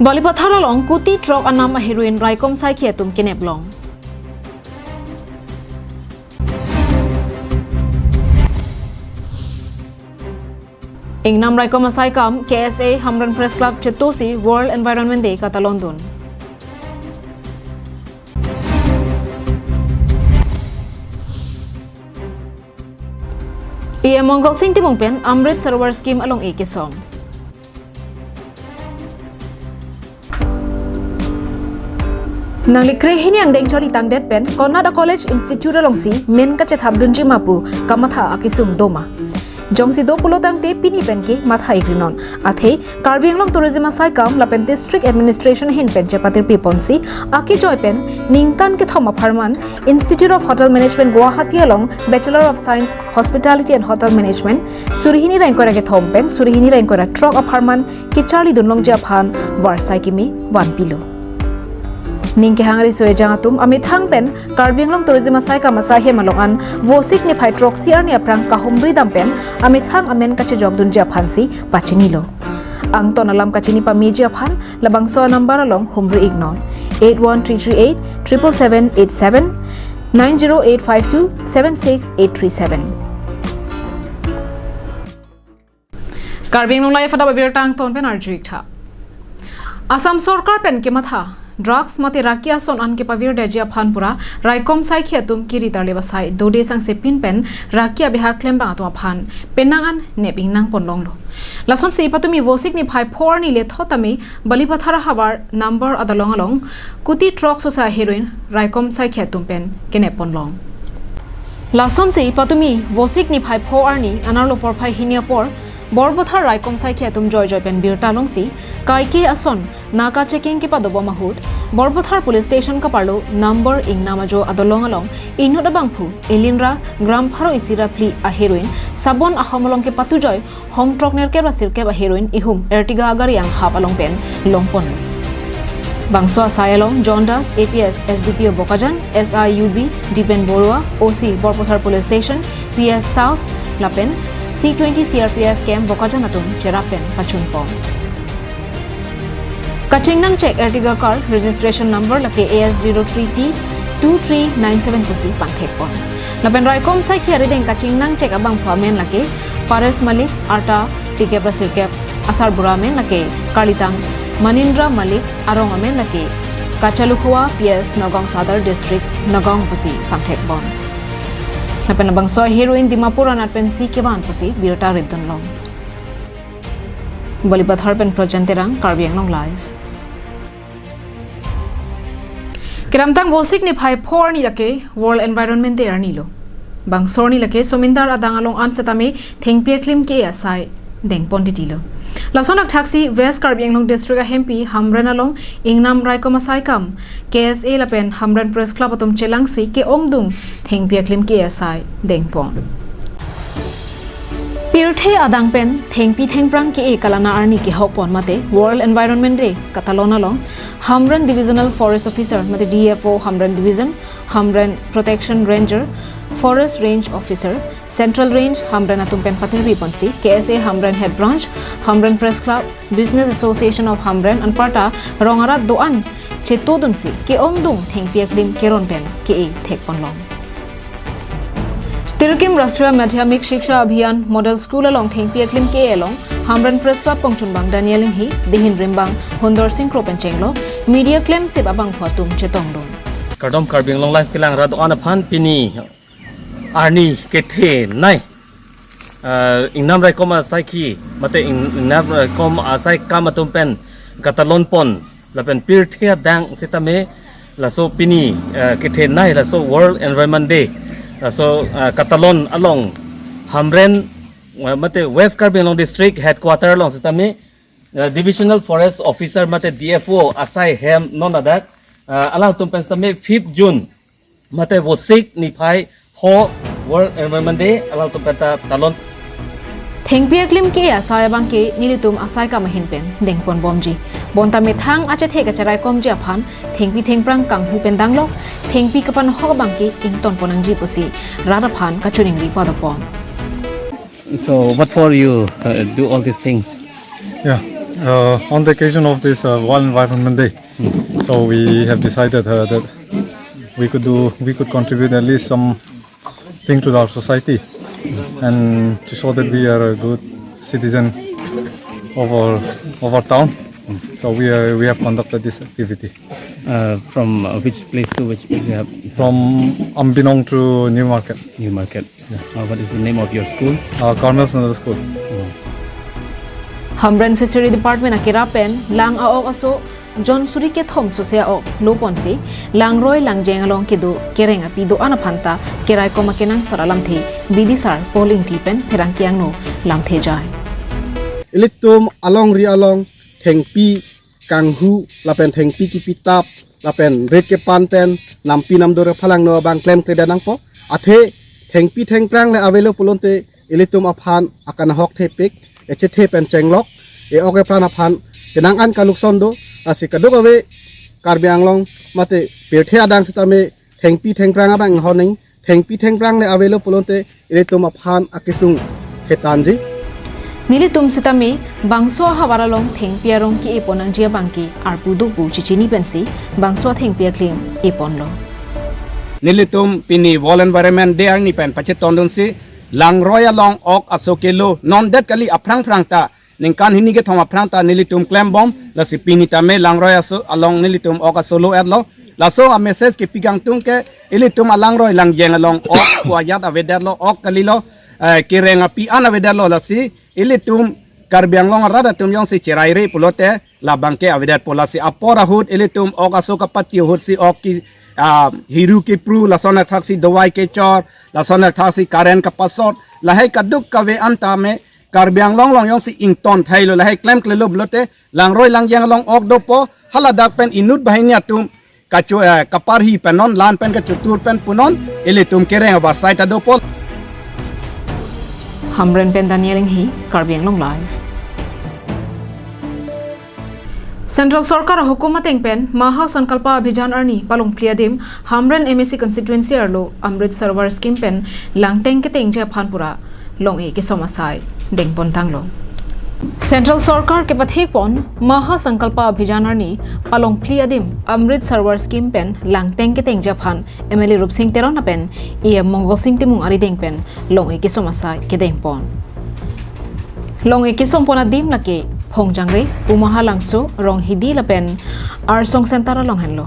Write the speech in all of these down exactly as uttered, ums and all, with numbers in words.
Balipathar along kuti truck anam a-heroin raikom saikhi atum kenep long. Ingnam raikom asaikam, K S A, Hamren Press Club chetosi World Environment Day katalondun. E M Mongol Sing Timung pen Amrit Sarovar Scheme along-e kesong. Nangli krehini angdeng charli tangdet pen konat a-college institute alongsi men kachethapdunji ma pu kamatha akesung doma. Jongsi do pulo tangte pini pen ke matha ikrinon. Athe Karbi Anglong Tourism asaikam lapen District Administration ahin pen chepatirpi ponsi akejoi pen ningkan kethom apharman Institute of Hotel Management Guwahati along Bachelor of Science Hospitality and Hotel Management, suri hini ra ingkoi ra kethom pen suri hini ra ingkoi ra throk apharman kecharlidun longji aphan varsai kimi vanpilo. Ning kehang riso ejang atum amethang pen Karbi Anglong Tourism asaikam asai hem along an Vosik niphai throksi arni aphrang kahumri dam pen amethang amen kachejokdunji aphansi pachinilo. Angton alam kachini pameji aphan labangso a-number along humri iknon, eight one three three eight triple seven eight seven, nine zero eight five two seven six eight three seven. Karbi Anglong Live adap abirta angton pen arju iktha. Assam Sorkar pen kematha drugs mate raki ason an kepavirdeji aphan pura raikom saikhi atum kiri tarlip asai dode sangse pin pen raki abeha klembang atum aphan penang an nep ingnang ponlonglo. Lasonsi patumi Vosik niphai pho arni lethot tame Balipathar havar number adolong along kuti throksi a-heroin raikom saikhi atum pen kenep ponlong. Lasonsi patumi Vosik niphai pho arni anerlo porphai hini apor Borpathar raikom saikhi atum joijoi pen birta longsi kaike ason naka checking kepadobom ahut Borpathar Police Station kaparlo number ingnam ajo adolong along inut abangphu elinra gram pharo isi ra phli a-heroin sabon ahom along kepatujoi hom throk nerkep ra sirkep a-heroin ihum Ertiga agari anghap along pen longpon. Bangso asai along John Das, A P S, S D P O Bokajan, S I U B, Dipen Borua, O C Borpathar Police Station, P S staff lapen C twenty C R P F camp Bokajan atum cherap pen pachunpon. Kachingnang chek Ertiga car registration number lake A S zero three T two three nine seven pusi pangthekpon. Lapen raikom saikhi arideng kachingnang chek abangphu amen lake Pares Malik, arta tikep ra sirkep, asarbura amen lake karlitang Manindra Malik, arong amen lake Kachalukhua P S, Nagaon Sadar District, Nagaon pusi pangthekpon. Lapen labangso heroin Dimapur anat pensi kevan pusi birta ritdunlong. Balipathar pen Projan Terang, Karbi Anglong Live. Kedamtang Vosik niphai pho arni lake World Environment Day arnilo. Bangso arni lake somindar adang along an setame thengpi aklim ke-e asai dengpon titilo. Lason akthaksi West Karbi Anglong District ahempi Hamren along ingnam raikom asaikam K S A lapen Hamren Press Club atum chelangsi ke-ongdung thengpi aklim ke-e asai dengpon. Pirthe adang pen thengpi thengphrang ke-e kalana arni kehokpon mate World Environment Day katalon along Hamren Divisional Forest Officer mate D F O Hamren Division, Hamren Protection Ranger, Forest Range Officer, Central Range Hamren atum pen patirpi ponsi K S A Hamren Head Branch, Hamren Press Club, Business Association of Hamren anparta rong arat do-an chetodunsi ke-ongdung thengpi aklim keron pen ke-e thekponlong. Tirkim Rashtriya Madhyamik Shiksha Abhiyan Model School along thengpi aklim ke-e along Hamren Press Club kongchunbang Daniel Inghi, dehin rimbang Hundor Sing Kro pen chenglo, media klemsip abangphu atum chetongdun. Kardom Karbi Anglong Live kelang rat do-an aphan pini arni kethenei, ah, ingnam raikom asaikhi mate ing-, ingnam raikom asaikam atum pen katalonpon lapen pirthe adang setame laso pini, ah, kethenei laso World Environment Day laso, ah, katalon along Hamren, ah, mate West Karbi Anglong District Headquarter along setame, ah, Divisional Forest Officer mate D F O asai hem non ladak, ah, alangtum pen setame fifth June mate Vosik niphai pho World Environment Day alangtum pen ta talon. Thengpi aklim ke-e asai abangke nelitum asaikam ahin pen dengponbomji. Bonta methang achethe kacheraikomji aphan thengpi thengphrang kanghu pen danglok, thengpi kapanhok abangke ingtonpon nangji pusi rat aphan kachiningri padopon. So what for you, uh, do all these things? Yeah. Uh, on the occasion of this uh, World Environment Day, so we have decided uh, that we could do, we could contribute at least something to our society, and to show that we are a good citizen of our of our town. So we are, we have conducted this activity. Uh, from uh, which place to which place you have? From Ambinong to New Market. New Market. Uh, what is the name of your school? Uh, Carmel Sunday School. Oh. Hamren Fishery Department akira pen lang a-ok aso jon suri kethom sose a-ok loponsi langroi langjeng along kedo kereng api do-an aphan ta keraikom akenangsot alamthe bidisar Paul Ingti pen pherangke angno lamthe jai. Ilitum alongri along thengpi kanghu lapen thengpi kipitap lapen rit kepan pen nampi namdur aphalangno abang klemkledet nangpo. Athe thengpi thengphrang le avelo pulote ilitum aphan akanghok thepik, echethe pen chenglok, e-ok epran aphan penang an kalukson do. Lasi kadokave Karbi Anglong mate pirthe adang sitame thengpi thengphrang abang inghoning, thengpi thengphrang le avelo pulote ilitum aphan akesung thetanji. Nelitum sitame bangso ahavar along thengpi arong ke-epon nangji abang ke arpu do pu chichini pensi bangso athengpi aklim eponlo. Nelitum pini World Environment Day arni pen pachetondunsi langroi along ok aso kelo non det kali, aphrang phrang ta ningkan hini kethom aphrang ta nelitum klembom, lasi pini tame langroi aso along nelitum ok aso lo-etlo. Laso a-message kepi kangtung ke ilitum alangroi langjeng along ok pu ajat avedetlo, ok kalilo, eh, kereng api an avedetlo, lasi ilitum Karbi Anglong arat atum jongsi cheraire pulote labang ke avedetpo. Lasi apor ahut ilitum ok aso kapati ahutsi ok ke, ah, hiru kepru, lason athaksi dawai kechor, lason athaksi current kapasot, lahai kadokave an tame Karbi Anglong along jongsi ingtonthailo, lahai klemklelo pulote langroi langjeng along ok dopo, haladak pen inut banghini atum kacho, eh, kaparhi pen non, lan pen kachotur pen punon, ilitum kereng avarsai ta dopo. Hamren pen Daniel Inghi, Karbi Anglong Live. Central Sorkar ahukum ateng pen Maha Sankalpa Abhijan arni palongphli adim Hamren M A C constituency arlo Amrit Sarovar scheme pen langteng ketengji aphan pura long-e kesom asai dengpontanglo. Central Sorkar kepathekpon Maha Sankalpa Abhijan arni palongphli adim Amrit Sarovar scheme pen langteng ketengji aphan M L A Rupsing Teron lapen E M Mongol Sing Timung arideng pen long-e kesom asai kedengpon. Long-e kesompon adim lake Phongjangre, Umaha Langso, Ronghidi lapen Arsong Center along henlo.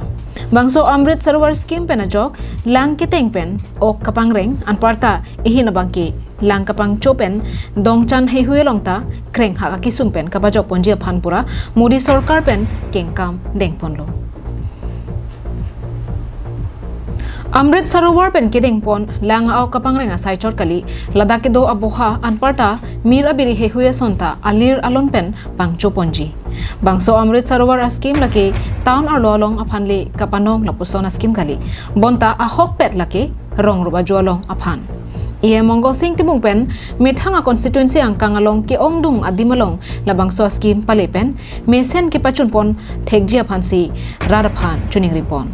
Bangso Amrit Sarovar scheme pen ajok lang keteng pen ok kapangreng, anparta ehin abangke lang kapangcho pen dongchan heihui along ta krenghak akesung pen kapajokponji aphan pura Modi Sorkar pen kengkam dengponlo. Amrit Sarovar pen kedengpon lang a-ok kapangreng asai chot kali, ladak kedo aboha anparta mir abiri heihui ason ta alir alon pen pangchoponji. Bangso Amrit Sarovar ascheme lake town arlo along aphan le kapanong lapuson ascheme kali, bonta ahokpet lake rong rup ajo along aphan. E M Mongol Sing Timung pen methang a-constituency angkang along ke-ongdung adim along labangso ascheme pale pen mesen kepachunpon thekji aphansi rat aphan chiningripon.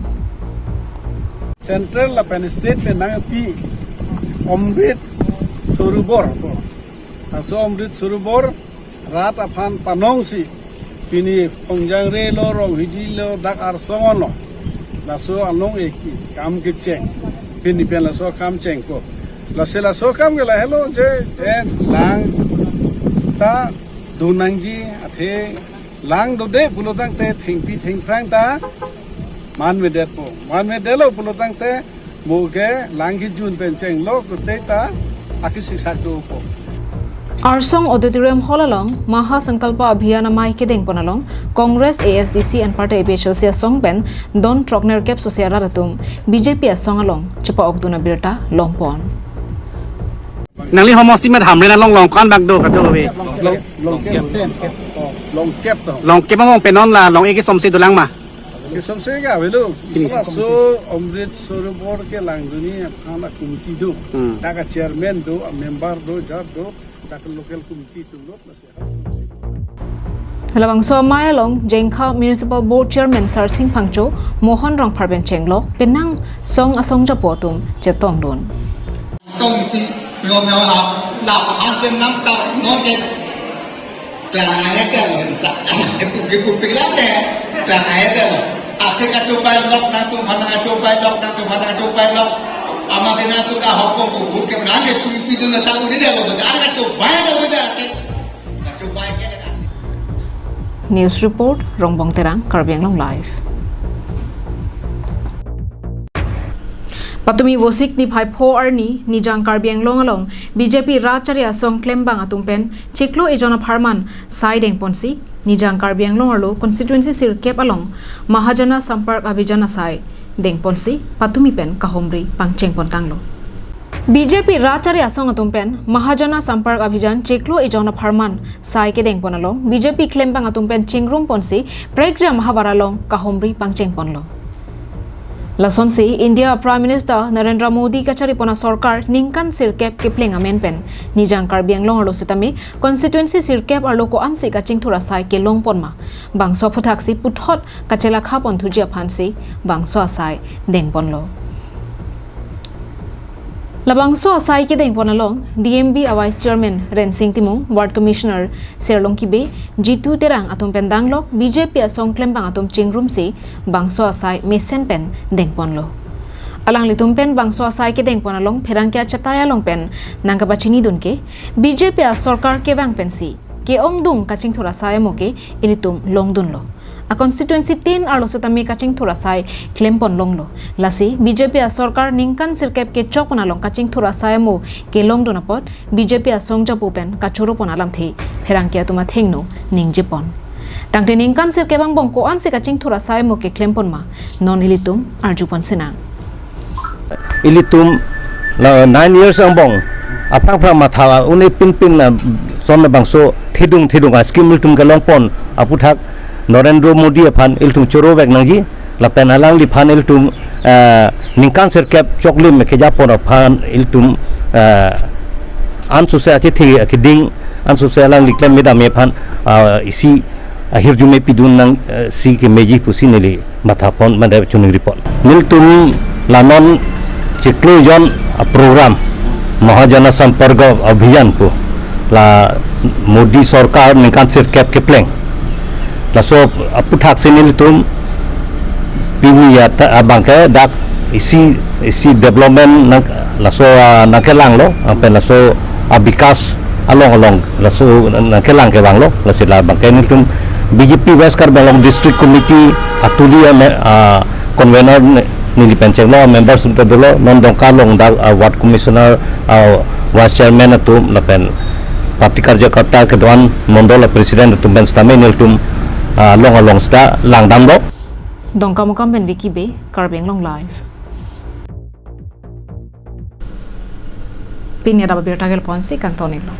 Central lapen state pen nangpi Amrit Sarovar. Laso Amrit Sarovar rat aphan panongsi pini Phongjangre lo, Ronghidi lo, dak Arsong lo, laso along-e ke kam kecheng, pini pen laso kam chengpo. Lasi laso kam ke lahelo je, eh, lang ta do nangji, athe lang dode pulo tangte thengpi thengphrang ta manvedetpo. Manvedetlo pulo tangte mo ke lang kejun pen chenglo kute ta akisik sak dopo. Arsong Auditorium Hall along Maha Sankalpa Abhiyan amei kedengpon along Congress, A S D C anparta A P H L C asong pen don throknerkep sose arat atum B J P asong along chepa-okdun abirta longpon. Nangli homosti met Hamren along long ko-an bak do kadokave? Long, Longkep. Longkep to. Longkep among pen non la long-e kesomsi dolang ma? Kesomsi ke avelo. Kini. Laso Amrit Sarovar kelangdunji aphan a-committee do. Hmm. Dak a-chairman do, a-member do, jat do, dak local committee atum do. Labangso amei along Jengkha Municipal Board Chairman Sarsing Phangcho, Mohan Rongphar pen chenglok penang song asong japo atum chetongdun. Tongti pio pio ha la han chen nam ta non ke Tang ahe ta lo, ta, ipu, ipu piklak te, tang ahe ta lo. Ate kachopai lok nangtum, phan nangkachopai lok nangtum, phan nangkachopai lok. Amat nangtum kahok ko, ko, ko, ke nang ke pu, ipi tu na ta uri de lo, ta kachopai lo, ta, ta, kachopai ke le ka. News report, Rongbong Terang, Karbi Anglong Live. Patumi Vosik niphai pho arni, Nijang Karbi Anglong along B J P Rat Chari Asong klembang atum pen chiklo ejon apharman sai dengponsi, Nijang Karbi Anglong arlo constituency sirkep along Mahajana Sampark Abhijan asai dengponsi, patumi pen kahomri pangchengpon tanglo. B J P Rat Chari Asong atum pen Mahajana Sampark Abhijan chiklo ejon apharman sai kedengpon along B J P klembang atum pen chingrumponsi prekjam havar along kahomri pangchengponlo. Lasonsi India Prime Minister Narendra Modi kacharipon asorkar ningkan sirkep kepleng amen pen Nijang Karbi Anglong arlo setame constituency sirkep arlo ko-ansi kachingthur asai kelongpon ma, bangso aphuthaksi puthot kachelakha pon thuji aphansi bangso asai dengponlo. Labangso asai kedengpon along D M B a Vice Chairman Rensing Timung, Ward Commissioner Serlong Kibe, Jitu Terang atum pen danglok B J P asong klembang atum chingrumsi bangso asai mesen pen dengponlo. Alanglitum pen bangso asai kedengpon along pherangke achatai along pen nangkapachinidun ke, B J P asorkar kevang pensi ke-ongdung kachingthur asai amo ke ilitum longdunlo. A constituency tin arlo setame kachingthur asai klempon longlo. Lasi B J P asorkar ningkan sirkep kechokpon along kachingthur asai amo kelongdun apot B J P asong japu pen kachoropon alamthe pherangke atum athengno ningjepon. Tangte ningkan sirkep angbong ko-ansi kachingthur asai amo keklempon ma, non ilitum arjupon sinang. Ilitum la nine years angbong aphrang phrang matha un-e pinpin lason labangso thedung thedung a scheme ilitum kelongpon aputhak Narendra Modi aphan ilitum chorovek nangji, lapen alangliphan ilitum, eh, ningkan sirkep choklim kejapon aphan ilitum, eh, ansose achithi keding, ansose alangli klem medam aphan, ah, isi ahirjume pidun nang, eh, si kemeji pusi neli mathapon mane chuningripon. Nelitum la non chiklo ejon a program Mahajana Sampark Abhijan pu la Modi sorkar ningkan sirkep kepleng. Laso aputhak si nelitum pini ya ta, abangke dak isi, isi development nang, laso, ah, nangkelanglo, lapen laso abikas along along laso nangkelang kevanglo, lasi labangke nelitum B J P West Karbi Anglong District Committee atuli ame, ah, convener ne-, neli pen chenglo, members atum ta dolo, non Dongka along dak, ah, ward commissioner, ah, vice chairman atum lapen party karyakarta kedo-an mondol president atum pen setame nelitum, ah, along along seta langdamlo. Dongkamukam pen Vicky Bey, Karbi Anglong Live. Pini adap abirta kelponsi kangtonilo.